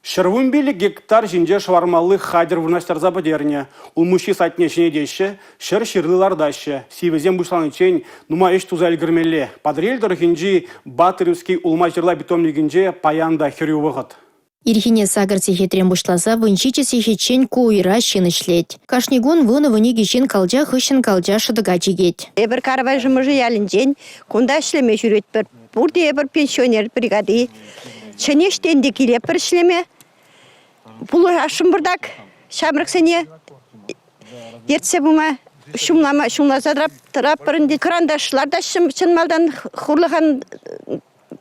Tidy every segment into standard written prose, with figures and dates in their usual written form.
115 гектар ҫинче шӑвармалли хатӗр вырнаҫтарса пӗтернӗ. Улмуҫҫи садне ҫӗнетеҫҫӗ, ҫӗр ҫырли лартаҫҫӗ. Сивӗсем пуҫланиччен нумай ӗҫ туса ӗлкӗрмелле. Патӑрьел тӑрӑхӗнчи Батыревский улма-ҫырла питомникӗнче паян та хӗрӳ вӑхӑт. Ирхине 8 сехетрен пуҫласа 17 сехетчен ку уйра ҫын ӗҫлет. Кашни кун вунӑ-вуникӗ ҫын калча хыҫҫӑн калча шӑтӑка чикет. Эпир Карапай Шӑмӑршӑ ялӗнчен кунта ӗҫлеме ҫӳретпӗр. Пурте эпир пенсионер бригади. Чӗнеҫ те килетпӗр ӗҫлеме. Пулӑшасшӑн пӑртак ҫамрӑксене ертсе пыма ҫумлама ҫумласа тӑратпӑр ӗнтӗ. Кӑранташ лартаҫҫӗ чӑн малтан хурлӑхан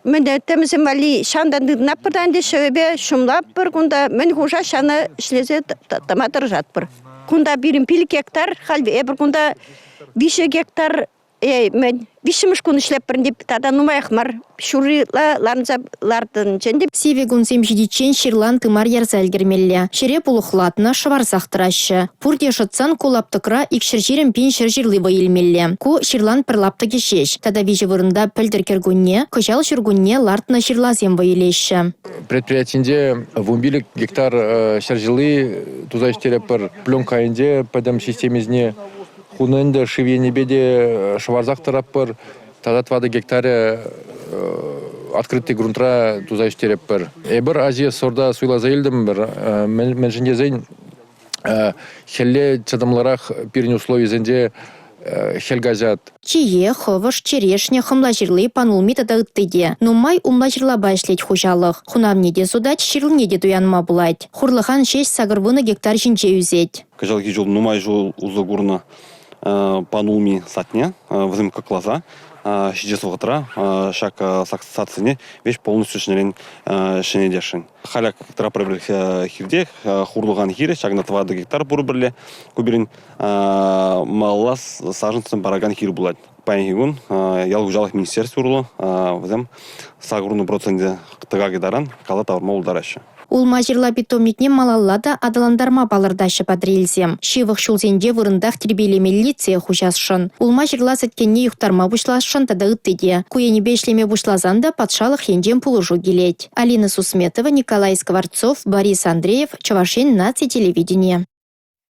мӗн тӗмӗсем валли ҫантан тытӑнатпӑр та ӗнтӗ ҫӑвӗпе ҫумлатпӑр кунта мӗн хуша ҫавна ӗҫлесе тӑма тӑрӑшатпӑр. Кунта пирӗн 5 гектар, халь эпир кунта 3 гектар мӗн, виҫҫӗмӗш кун ӗҫлетпӗр ӗнтӗ, тата нумаях мар, ҫурри ларнса лартӑнчӗ ӗнтӗ. Сивӗ кунсем ҫитиччен ҫырлан тымар ярса ӗлкӗрмелле. Ҫӗре пулӑхлатнӑ, шӑварсах тӑраҫҫӗ. Пурте шӑтсан ку лаптӑкра 220 пин ҫӗр ҫырли вӑй илмелле. Ку ҫырлан пӗр лаптӑкӗ ҫеҫ. Тата виҫӗ вырӑнта пӗлтӗр кӗркунне, кӑҫал ҫуркунне лартнӑ ҫырласем вӑй илеҫҫӗ. Предприятинче 15 гектар ҫӗр ҫырли туса ӳстеретпӗр. Пленка айӗнче пӗтӗм системисене Хунӑ ӗнтӗ шыв енӗпе те шӑварсах тӑратпӑр. Тата 4 гектарӗ открытый грунтра туса ӳстеретпӗр. Эпир Азия сорта суйласа илтӗмӗр. Мӗншӗн тесен хӗлле чӑтӑмлӑрах пирӗн условисенче хӗл каҫать. Чие, хӑвӑш, черешня, хӑмла ҫырли, панулми тата ытти те. Нумай улма-ҫырлапа ӗҫлет хуҫалӑх. Хунавне те сутать, ҫырлине те туянма пулать. Хурлӑхан ҫеҫ 80 гектар ҫинче ӳсет. Кӑҫалхи ҫул нумай ҫул усӑ курнӑ пан улми садне вӗсем кӑкласа ҫитес вӑхӑтра ҫак садсене веҫ полностью ҫӗнӗрен ҫӗнетесшӗн. Халӗ тӑраппӑр хирте хурлӑхан хирӗ, ҫакна 4 гектар пур пӗрле. Ку пирӗн малалла саженцӑсем паракан хир пулать. Паянхи кун ял хуҫалӑх министерстви урлӑ вӗсем 80 проценчӗ тӑкакӗ таран кала тавӑрма пултараҫҫӗ. Улма-ҫырла питомникне малалла та аталантарма палӑртаҫҫӗ Патӑрьелсем. Ҫывӑх ҫулсенче вырӑнтах тирпейлемелли цех уҫасшӑн. Улма-ҫырла сӗткенне юхтарма пуҫласшӑн тата ытти те. Ку енӗпе ӗҫлеме пуҫласан та патшалӑх енчен пулӑшу килет. Алина Сусметова, Николай Скворцов, Борис Андреев, Чӑваш Ен наци телевиденийӗ.